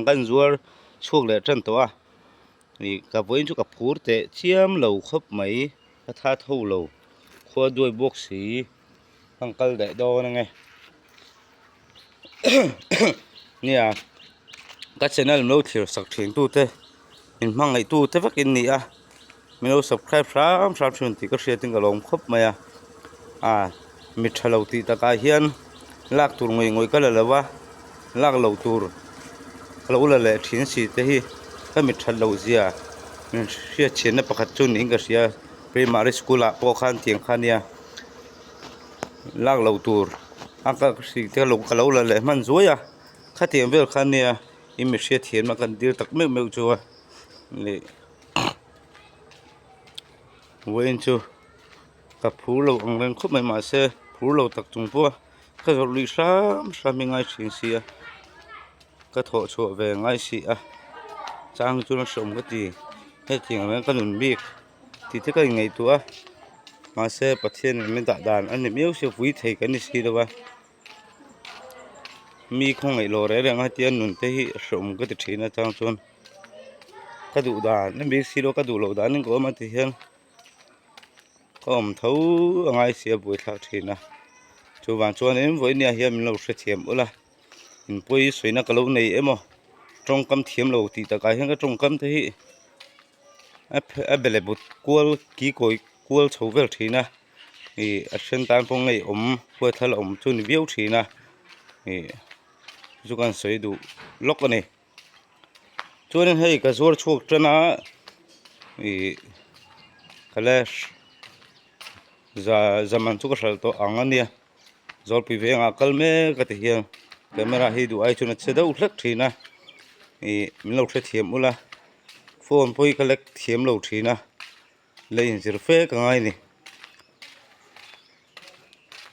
Chhang kan zuar chhuak leh tan tawh a, ih ka vawiin chu ka phur teh chiam lo khawp mai ka tha tho lo khua duai bawk si ka han kal leh dawn ange nia ka channel min lo thlir sak thin tute min hmangaih tute vek in ni a. Min lo subscribe hram hram thin tih ka hriat in ka lawm khawp mai a ah mi tha lo tih takah hian lak tur ngawih ngawih ka la lo va lak loh tur ka lo la leh thin si te hi ka mi that loh zia min hriat chhiatna pakhat chu niin ka hria primary school ah pawh khan tiang kha nia lak loh tur a ka hrih te ka lo la leh hman zuai a khatiang vel kha nia in mi hriat thiamna kan tir tak meuh meuh chu a leh. Vawiin chu ka phur lo ang reng khawp mai mahse phur lo tak chung pawh a ka zawrh luih hram hram hi ngai thin si a ka thawh chhuah ve ngai si a chang chuan a hreawm ka ti hetiang ang hian ka nun bik tih te ka inngaihtuah a mahse Pathian in min dah dan a ni miau sia vui thei kan ni si lo a mi khawngaih lo reng reng a hetia nun te hi hreawm ka ti thin a chang chuan. Ka duh dan a bik silo ka duh loh dan in ka awm a ti hian ka awm tho a ngai si a buaithlak thin a chuvang chuanin vawinia hian min lo hrethiam ula inpawi sawina ka lo nei emaw tawngkam thiam lo tih takah hian ka tawngkam te hi a bele but kual ki kawi kual chho vel thin a ih a then tan pawh ngeiawm huaithla awm chu ni viau thin a ih chu kan sawi duh lawk a ni. Chuanin hei ka zuar chhuak tan a ih ka la za zaman chu ka hralh tawh ang a nia zawlpui vengah kal mek a ti hian camera hi duh ai chuan a che deuh hlek thin a ih min lo hrethiam ula phone pawh hi ka lek thiam lo thin a. La inzir fe ka ngai ni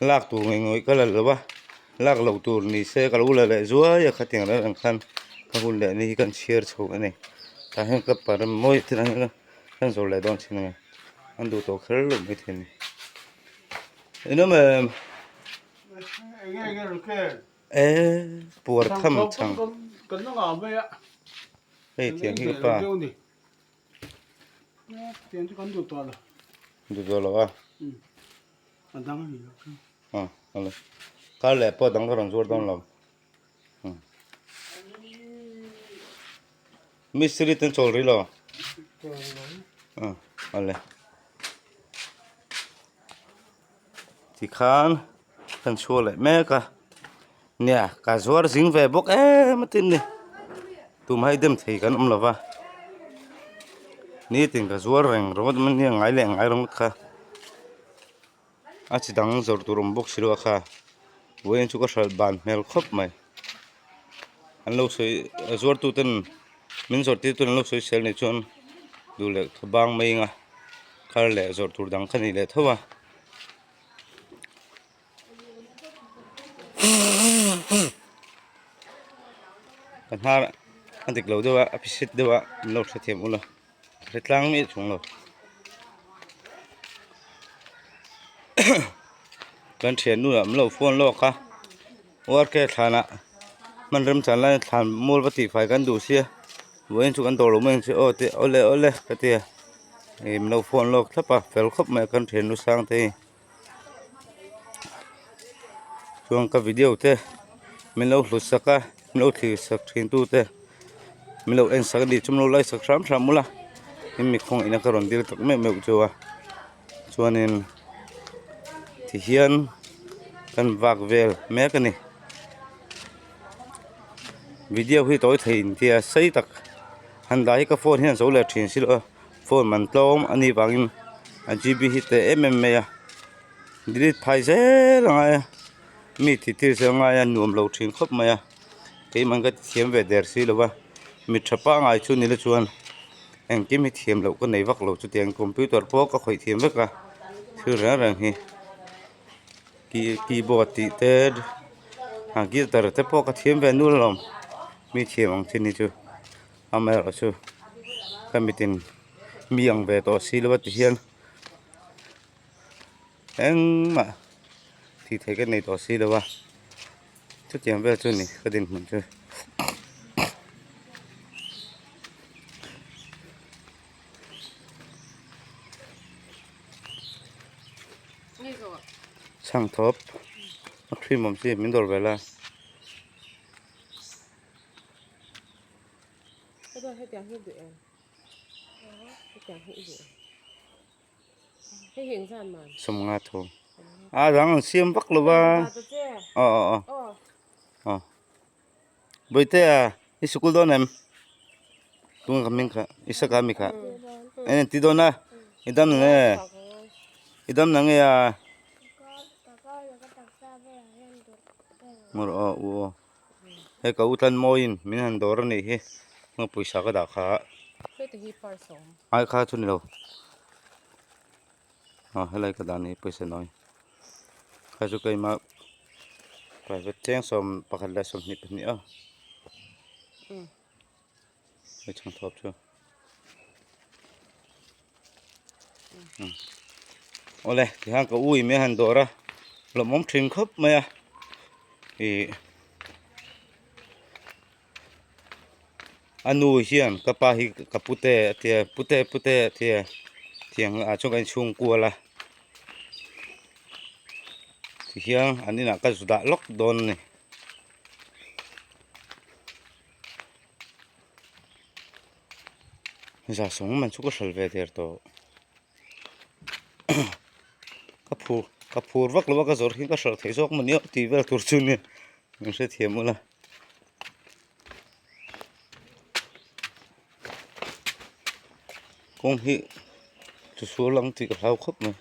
lak tur ngei ngawih ka la lo a lak loh tur ni se ka lo la leh zuai a khatiang reng reng khan ka hun leh ni hi kan chhiar chho a ni tah hian ka pa rem mawi thil ang hian kan zawrh leh dawn chin a ni an duh tawh kher lo maithei a ni engemaw em e puar tham chhang hei tiang hi ka pa. Duh tawh lo a. Kar leh pawh dang ka rawn zuar dawn lo. Mistiri ten chawl rih lo. Awle. Tikhan kan chhuak leh mek a. Nia ka zuar zing ve bawk em a tin ni tumah hi dem thei kan awm lo va nitin ka zuar reng ringawt mai nia ngai leh ngai ringawt kha a chi dang zawrh tur awm bawk si lo a kha vawiin chu ka hralh ban hmel khawp mai an lo sawi a zuar tu ten min zawrh tir ten an lo sawi sel nih chuan duh leh bang mai anga thar leh zawrh tur dang kha ni leh tho a. Ka hnar a dik lo deuh a a phisit deuh a min lo hrethiam ula hre tlang miah chung lo kan thiannu ah min lo phone lawk a work e thlanah hman remchan laiin thlan mual va tihfai kan duh sia vawiin chu kan dawr lo mai ang che aw tih awle awle ka ti a ih min lo phone lawk thlap a fel khawp mai a kan thiannu sang te hi. Chuan ka video te min lo hlut sak a min lo thlir sak thin tu te min lo en sak a ni chu min lo like sak hram hram ula in mi khawngaih na ka rawn dil tak meuh meuh chu a chuanin tihian kan vak vel mek a ni video hi tawi thei in tia sei tak han dah hi ka phone hian zo leh thin si lo a. Phone man tlawm a nih vangin a gb hi teh em em mai a delete phai zel a ngai a mi tih tir zel a ngai a nuam lo thin khawp mai a keimah ka ti thiam ve der si lo va mi tha pangai chu ni la chuan engkim hi thiam loh ka nei vak lo chutiang computer pawh ka khawih thiam vek a thil reng reng hi keyboard tih te guitar te pawh ka thiam ve nual alawm mi thiam ang chin hi chu. Amaherawhchu ka mitin mi ang ve tawh si lo a ti hian engmah tih theih ka nei tawh si lo a chutiang vel chu a ni ka dinhmun chu. Chhangthawp a cream awm chi min dawr ve la. Sawmnga thu a dang an siam vak lo va aw aw aw aw Bawihtea i sikul dawn em tunge ka hming kha Isaka ami kha en an ti dawn a i dam na nge i dam na nge a ngawr aw u aw hei ka u tlan mawiin min han dawr a nih hi pawisa ka dah kha ai kha chu ni lo aw helai ka dah a ni pawisa nawi kha chu keimah private cheng 11 leh 22 a hei chhangthawp chu awle tihian ka u in min han dawr a lawmawm thin khawp mai a ih A nu hian ka pa hi ka pute a tia pute pute a tia tiang ah chuan ka inchhung kual a tihian an inah ka zu dah lawk dawn a ni. Zasawng man chu ka hralh ve der tawh ka phur ka phur vak lo a ka zawrh hi ka hralh theih zawk maw ni aw tih vel tur chu nia min hrethiam ula. Kawng hi chu sual ang tih ka hlau khawp mai.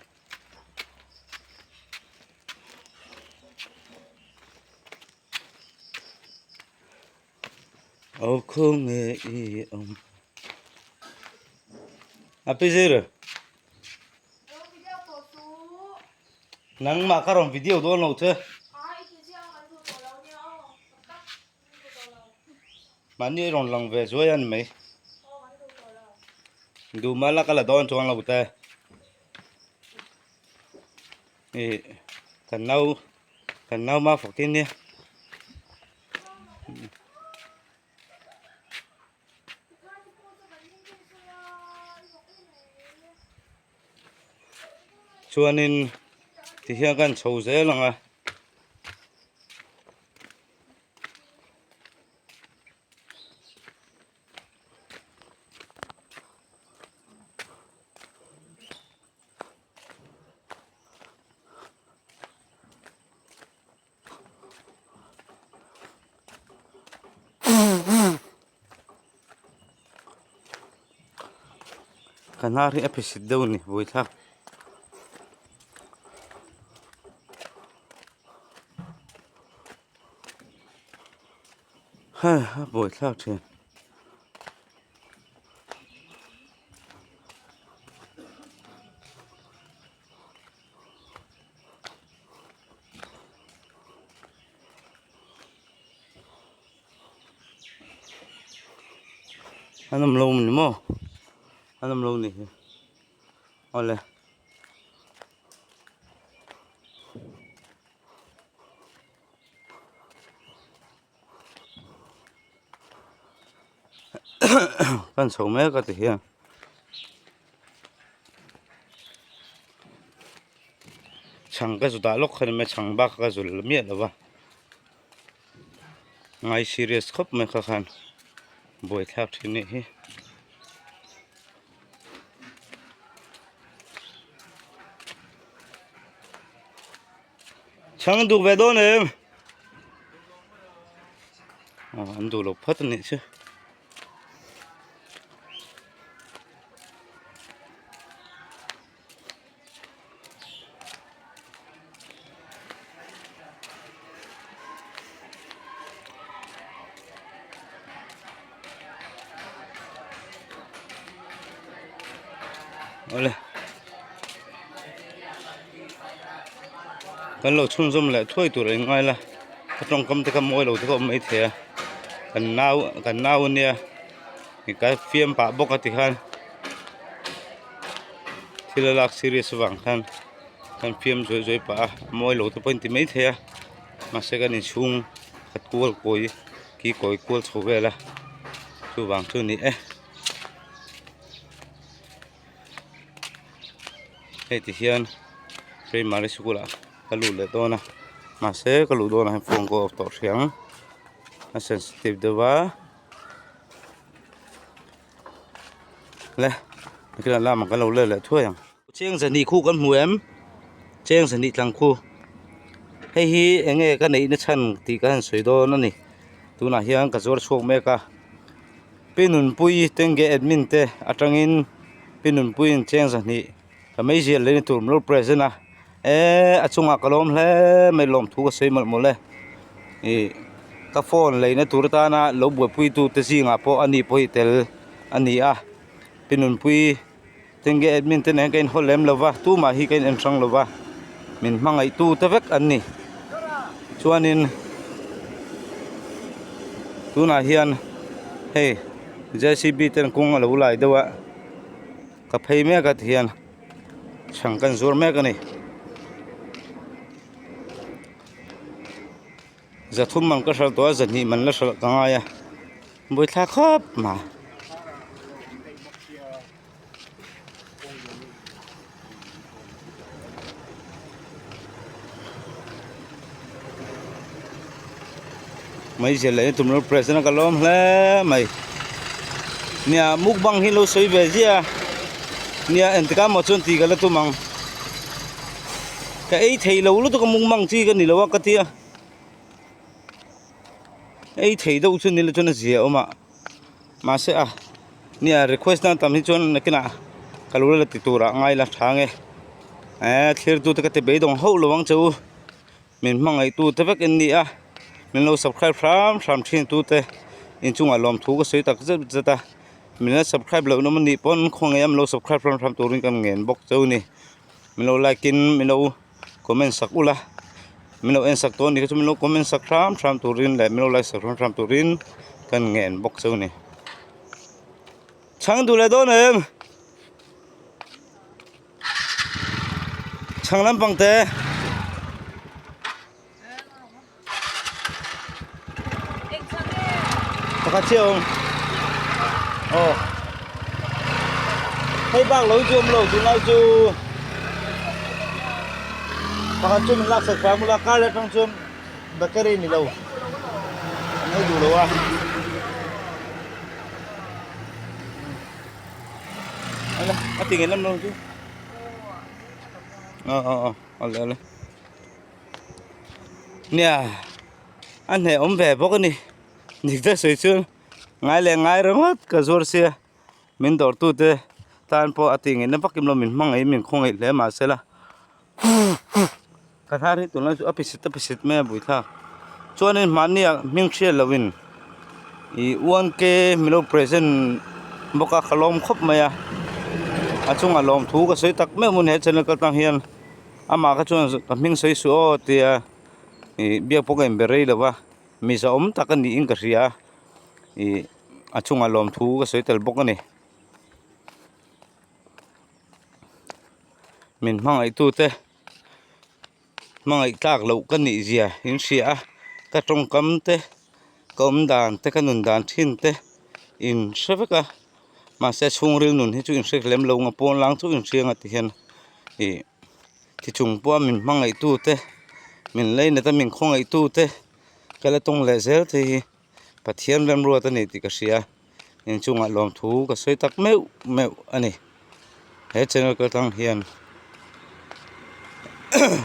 Aw khawnge i awm a pi zir nangmah ka rawn video dawn lo che. Mahni a rawn lang ve zuai a ni mai. Duh mah la ka la dawn chuang lo te. Ih kan nau kan nau mah fak in nia. Chuanin tihian kan chho zel ang a. Ka hnar hi a phisit deuh a ni buaithlak. Hei a buaithlak thin. An awm lo ni maw an awm lo ni hi awle. Kan chho mek a ti hian. Chhang ka zu dah lawk kha ni mai chhang bak ka zu miah lo va ngai serious khawp mai kha khan buaithlak thin nih hi. Chhang duh ve dawn em? Aw an duh lo phawt a nih chu. Awle kan lo chhunzawm leh thuai tur a ingai la ka tawngkam te kha mawi lo te kha awm maithei a kan nau kan nau ania ka fiam pah bawk a tikhan thil a lak serious avang khan kan fiam zuai zuai pah a a mawi lo te pawh a inti maithei a mahse kan inchhung khat kual kawi ki kawi kual chho vel a chuvang chu a ni e. Hei ti hian primary school ah. Ka lut leh dawn a mahse ka luh dawnah hian phone ka off tawh hrih ang a sensitive deuh a le nakinah lamah kan lo let leh thuai ang. Cheng zahnih khu kan hmu em cheng zahnih tlang khu hei hi eng nge ka neih na chhan tih ka han sawi dawn a ni tunah hian ka zuar chhuak mek a pi nunpui tenge admin te atangin pi nunpuiin cheng zahnih ka meizial lei na tur min lo present a eee a chungah ka lawm hle mai lawmthu ka sawi mawlh mawlh e ih ka phone leina tur atana lo buaipui tu te zingah pawh ani pawh hi tel a ni a pi nunpui tinge admin te nen ka inhaw lem lo va tumah hi ka in en hrang lo va min hmangaih tu te vek an ni chuanin tunah hian hei J C B ten kawng a lo lai deuh a. Ka phei mek a tihian chhang kan zuar mek a ni. Zathum man ka hralh tawh a zahnih man la hralh ka ngai a buaithlak khawp mai. Mai zial leh tum lo present a ka lawm hle mai nia mukbang hi lo sawi ve ziah a nia engtikah maw chuan tih ka la tum ang ka ei thei lo lutuk a mukbang chi ka ni lo a ka tia ei thei deuh chu ni la chuan a zia awm a mahse a nia request na tam hi chuan nakinah ka lo la ti turah ngai la tha nge eh thlir tute ka ti beidawng hauh lo ang che u. Min hmangaihtu te vek in ni a, min lo subscribe hram hram thin tu te inchungah lawmthu ka sawi tak zet zet a, min la subscribe loh nawm anih pawn khawngaih a min lo subscribe hram hram turin ka ngen bawk cheu a ni, min lo like in min lo comment sak ula, min lo en sak tawh anih kha chu min lo comment sak hram hram turin leh min lo like sak hram hram turin ka ngen bawk cheu a ni. Chhang duh leh dawn em? Chhang lampang te. Pakhat chiah awm. Aw. Hei bak lo chu awm lo tunlai chu pakhat chu min laksak hram ula kar atang chuan bakery ni lo an ei duh lo a. A ti ngei lam lo chu. Ờ ờ ờ ale ale. Nia a hneh awm ve bawk a ni. Dik tak sawi chuan ngai leh ngai ringawt ka zuar sia min dawr tu te tan pawh a ti ngei na vak em lo min hmangaih in min khawngaih hle mahse la ka thar hi tunlai chu a pisit a pisit mai a buaithlak chuanin mahnia hming hriat lohin ih one k milo present bawk a ka lawm khawp mai a a chungah lawmthu ka sawi tak meuh maw ni he channel kal tang hian amah kha chuan ka hming sawi suh aw tia ih biak pawh ka inbe rei lo va mi zahawm tak a niin ka hria a ih a chungah lawmthu ka sawi tel bawk a ni. Min hmangaihtute hmangaih tlak loh ka nih zia in hria a, ka tawngkam te, ka awm dan te, ka nun dan thin te in hre vek a, mahse chhungril nun hi chu in hre lem lo ang a pawn lang chu in hria ang a ti hian ih ti chung pawha min hmangaihtute min lainat a min khawngaihtute ka la tawng leh zel thei hi Pathian remruat a ni tih ka hria. Inchungah lawmthu ka sawi tak meuh meuh a ni. He channel kal tlang hian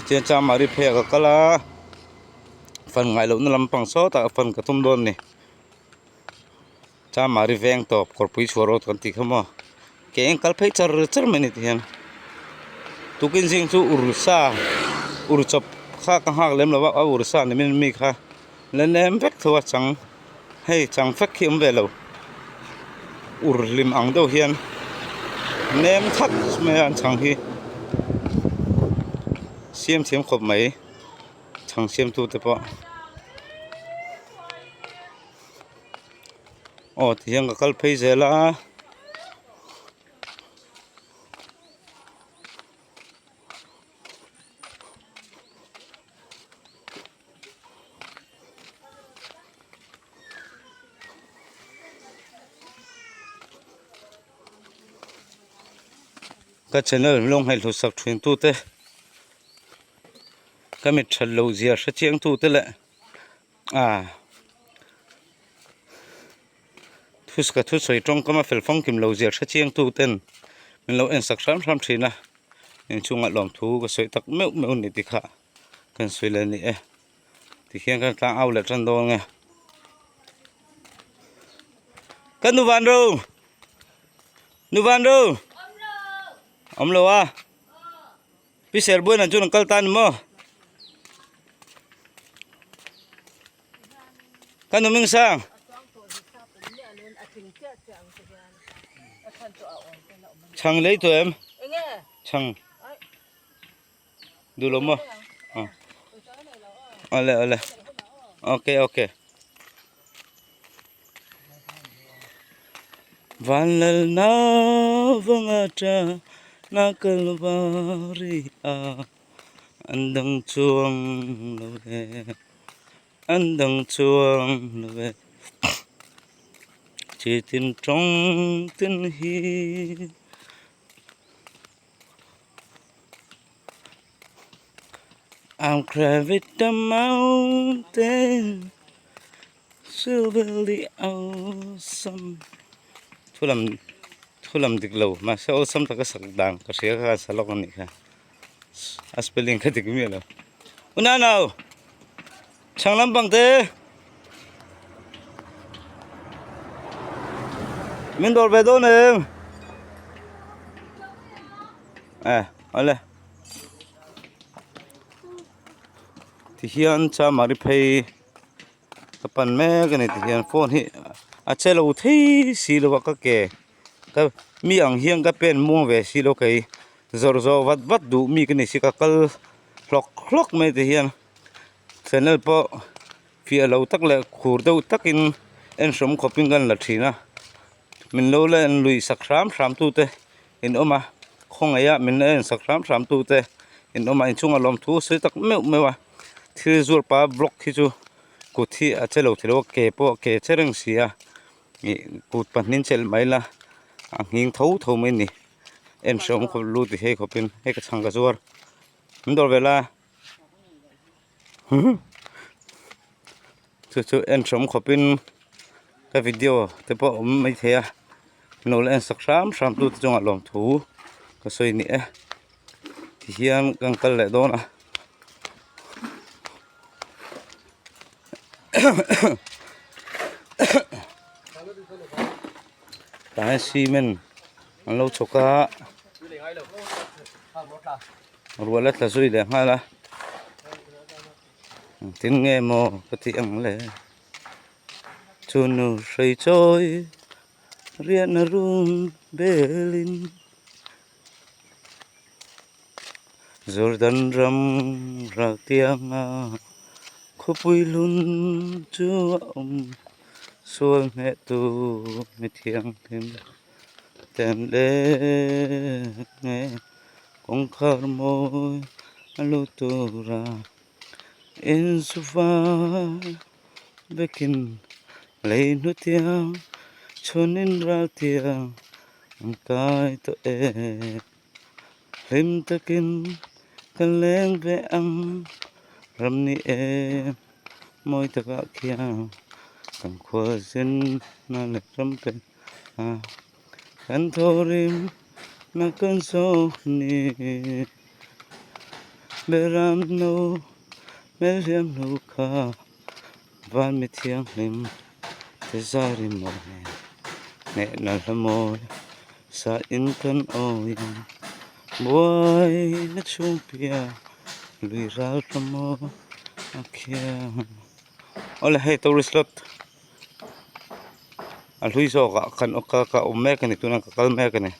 chian chang mah ri phei ah ka kal a, fan ngaih lohna lampang sawtah fan ka tum dawn a ni. Chamari veng tawp kawrpui chhuah road kan tih kha maw ke eng kal phei char char mai a ni ti hian tukin zing chu ursa ur chawp kha ka nghak lem lo va a ursa ni min mi kha la nem vek tho a chang. Hei chang fek hi awm ve lo ur hlim ang deuh hian nem thak mai a an chhang hi siam thiam khawp mai chhang siam tu te pawh aw ti hian ka kal phei zel a. Ka channel min lo ngaihhlut sak thin tute Ka mit that loh zia hre chiang tu te leh ah ka thusawi tawngkam a fel fawngkim loh zia hre chiang tu ten min lo en sak hram hram thin a inchhungah lawmthu ka sawi tak meuh meuh a ni tih kha kan sawi leh a ni e tikhian kan tlang au leh tan dawn nge ka nu van ro nu van ro awm lo a. Pi Serbuaina chuan an kal ta a ni maw? Ka nu Ming Sang. Chhang lei tawh em? Chhang. Duh lo maw? Awle awle. Okay okay. Vanlalna vanga ta na kalvari a an dang chuang lo e an dang chuang lo e chi tin tawng tin hi I'm craving the mountain. Silver awesome thu lam thu lam dik lo mahse awlsam taka sak dan ka hria kha sa lawk a nih kha a spelling kha dik miah lo unau chhang lampang te min dawr ve dawn em eh awle tihian chamari phei. Ka pan mek a ni tihian phone hi a che lo thei si lo a ka ke ka mi ang hian ka pen muang ve si lo kei zawrh zawh vat vat duh mi ka ni si ka kal hlawk hlawk mai tihian channel pawh fiah lo tak leh khur deuh takin en hrawm khawpin ka la thin a min lo la en lui sak hram hram tute in awm a khawngaih a min la en sak hram hram tute in awm a inchhungah lawmthu sawi tak meuh meuh a. Thil zuar pa block hi chu kut hi a che lo thei lo a ke pawh ke che reng si a ih kut pahnih chelh mai ila a nghing tho tho mai a ni en hreawm khawp lut ti hei khawpin hei ka chhang ka zuar min dawr ve la chu chu en hreawm khawpin ka video te pawh a awm maithei a min lo la en sak hram hram tu te chungah lawmthu ka sawi ni e. Tihian kan kal leh dawn a tah hian cement an lo chhawk a ruah la tla zui leh nghal a engtin nge maw ka tih ang le chu nu hrei chawi riahna rum belin. Jordan ram ral tianga khawpui hlun chu a awm sual hneh tu mi thianghlim ten leng e kawngkhar mawi a lut tura insufa vekin lei hnutiang chhunin ral tiang. An kai tawh e hlim takin ka leng ve ang ram ni em mawi takah khian kan khua zin na leh ram pe a kan thawrim na kan zawk ni beram no hmelhliam hnu kha Van mi thianghlim te zari mawi nen hnehna hla mawi sa in kan awi ang buaina chhung piah lui ral ta maw a khiang awle hei tourist lot a hlui zawk ah kan ka awm mek a ni tunah ka kal mek a ni.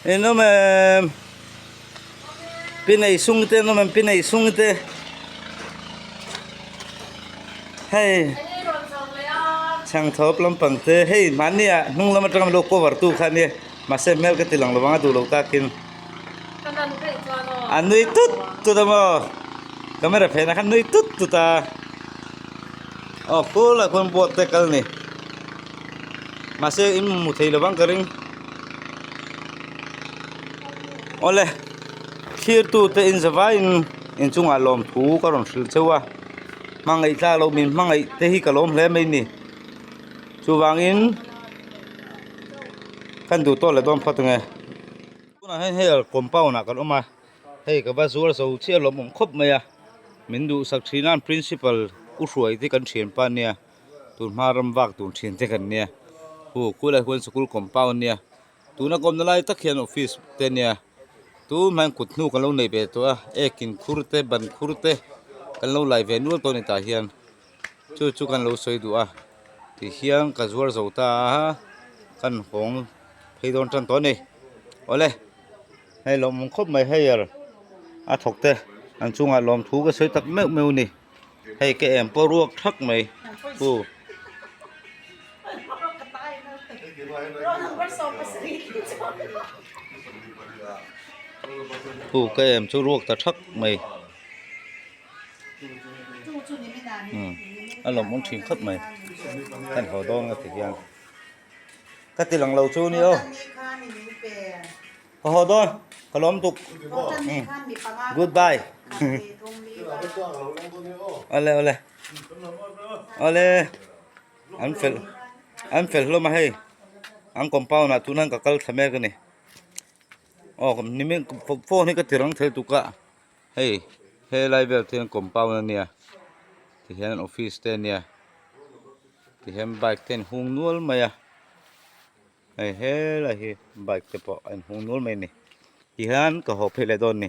En awm em pi nei sung te an awm em pi nei sung te hei chhang thawp lampang te hei mahni ah hnung lam atanga lo cover tu kha ania mahse hmel ka ti lang lovang a duh lo takin Ka nan theih chuan aw. A nui tut tut a maw camera phenah khan nui tut tut a aw khulaiah khuan boat te kal a ni mahse in hmu thei lo vang ka ring awle thirtu te in zavaiin inchungah lawmthu ka rawn hrilh cheu a hmangaih tlak loh min hmangaih te hi ka lawm hle mai a ni chuvangin kan duh tawk leh dawn phawt ang e. Tunah hian hei compound ah kan awm a hei ka va zuar zo chiah lawm awm khawp mai a min duhsak thin a principal u hruai te kan thian pa ania tun hma ram vak tur thian te kan nia hu khulai khuan sikul compound ania tuna ka awmna lai tak hian office te ania tunah hian kut hnu kan lo nei ve tawh a ek in khur te ban khur te kan lo lai ve nual tawh a ni tah hian chu chu kan lo sawi duh a tihian ka zuar zo ta a kan hawng. Phei dawn tan tawh a ni. Awle, hei lawmawm khawp mai hei er a thawk te an chungah lawmthu ka sawi tak meuh meuh a ni. Hei ka em pawh ruak thak mai hu. Hu ka em chu ruak ta thak mai. A lawmawm thin khawp mai. Kan haw dawn nga ti hian. Ka ti lang lo chu ni aw. Ka haw dawn. Ka lawm tuk. Goodbye. Awle awle. Awle. An fel an fel hlawm a hei. An compound ah tun hian ka kal thla mek a ni. Aw nimin phone hi ka ti rang thei tuk a. Hei helai vel te hian compound a nia tihian office te a nia tihian bike te an hung nual mai a hei helai hi bike te pawh a inhung nual mai a ni tihian ka haw phei leh dawn a ni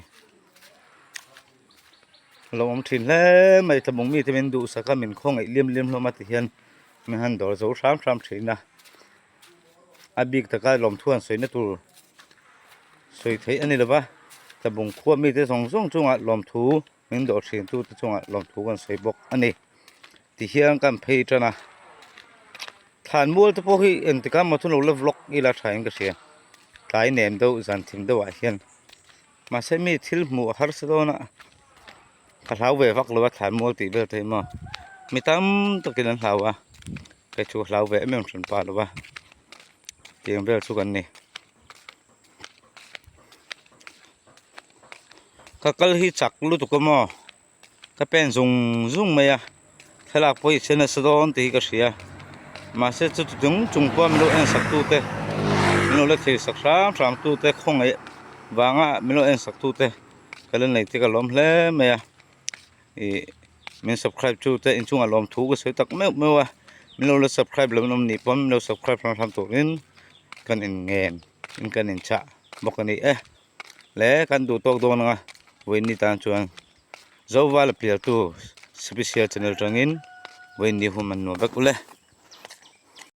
lawmawm thin hle mai tlabung mite min duhsak a min khawngaih liam liam hlawm a tihian min han dawr zo hram hram thin a. A bik taka lawmthu an sawina tur sawi theih a ni lova tlabung khua mite zawng zawng chungah lawmthu min dawh thin tute chungah lawmthu kan sawi bawk a ni tihian kan phei tan a thlan mual te pawh hi engtikah emaw chu lo la vlog ila tha in ka hria tlai nem deuh zan thim deuh ah hian mahse mi thil hmuh a harsa dawn a ka hlau ve vak lo a thlan mual tih vel te hi maw mi tam takin an hlau a. Hei chu hlau ve em em hran pah lo va tiang vel chu kan ni ka kal hi chak lutuk a maw ka pen zung zung mai a thlalak pawh hi chhe nasa dawn tih hi ka hria mahse chuti chung chung pawh min lo en sak tu te min lo la thlir sak hram hram tu te khawngaih vanga min lo en sak tu te ka la nei te ka lawm hle mai a. Ih min subscribe chu te inchungah lawmthu ka sawi tak meuh meuh a min lo la subscribe lo an awm nih pawn min lo subscribe hram hram turin kan in ngen in kan in chah bawk a ni e le kan duh tawk dawn anga vawiin ni tan chuan Zovala pialtu special channel atangin vawiin ni hun man nuam vek ule.